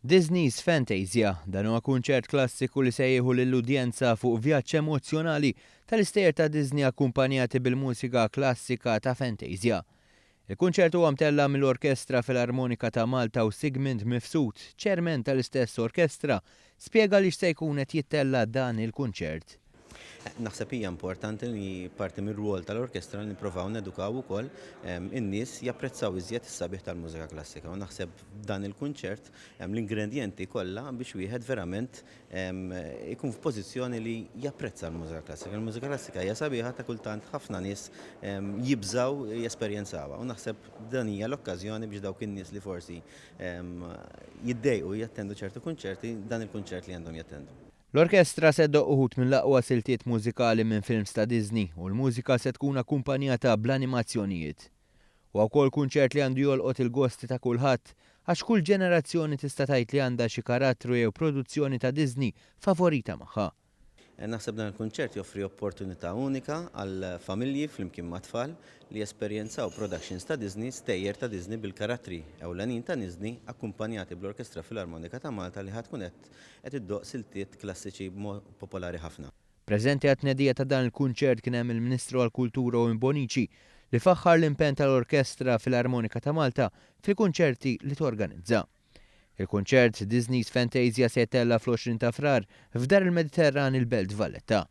Disney's Fantasia, dan huwa kunċert klassiku li se jieħu lill-udjenza fuq vjaġġ emozzjonali tal-istejjer ta' Disney akkumpanjati bil-mużika klassika ta' Fantasia. Il-kunċert huwa mtella' mill-Orkestra Filarmonika ta' Malta u Sigmund Mifsud, chairman tal-istess orkestra, spjega għaliex se jkun qed jittella' dan il-kunċert. Naħseb hija importanti li parti mir-rwol tal-orkestra li nipprovaw nedukaw ukoll in-nies japprezzaw iżjed is-sabiħ tal-mużika klassika. U naħseb f'dan il-kunċert hemm l-ingredjenti kollha biex wieħed verament ikun f'pożizzjoni li japprezza l-mużika klassika. Il-mużika klassika hija sabiħa ta' kultant ħafna nies jibżgħu jesperjenzawha u naħseb dan hija l-okkażjoni biex dawk in-nies li forsi jiddejqu jattendu ċertu kunċerti, dan il-kunċert li għandhom jattendu. L-orkestra se ddoqq uħud mill-aqwa siltiet mużikali minn films ta' Disney u l-mużika se tkun akkumpanjata bl-animazzjonijiet. Huwa wkoll kunċert li għandu jolqot il-gosti ta' kulħadd għax kull ġenerazzjoni tista' tgħid li għandha xi karattru jew produzzjoni ta' Disney favorita magħha. Naħseb dan il-kunċert joffri opportunità unika għal familji flimkien mat-tfal li jesperjenzaw productions ta' Disney, stejjer ta' Disney bil-karattri ewlenin ta' Disney akkumpanjati bl-Orkestra Filarmonika ta' Malta li ħa tkun qed qed iddoqq siltiet klassiċi b'mod popolari ħafna. Preżenti għat-tnedija ta' dan il-kunċert kien hemm il-Ministru għall-Kultura Owen Bonnici li faħħar l-impenn tal-Orkestra Filarmonika ta' Malta fil-kunċerti li torganizza. Il-kunċert Disney's Fantasia se jittella' fl-20 ta' Frar f'Dar il-Mediterran il-Belt Valletta.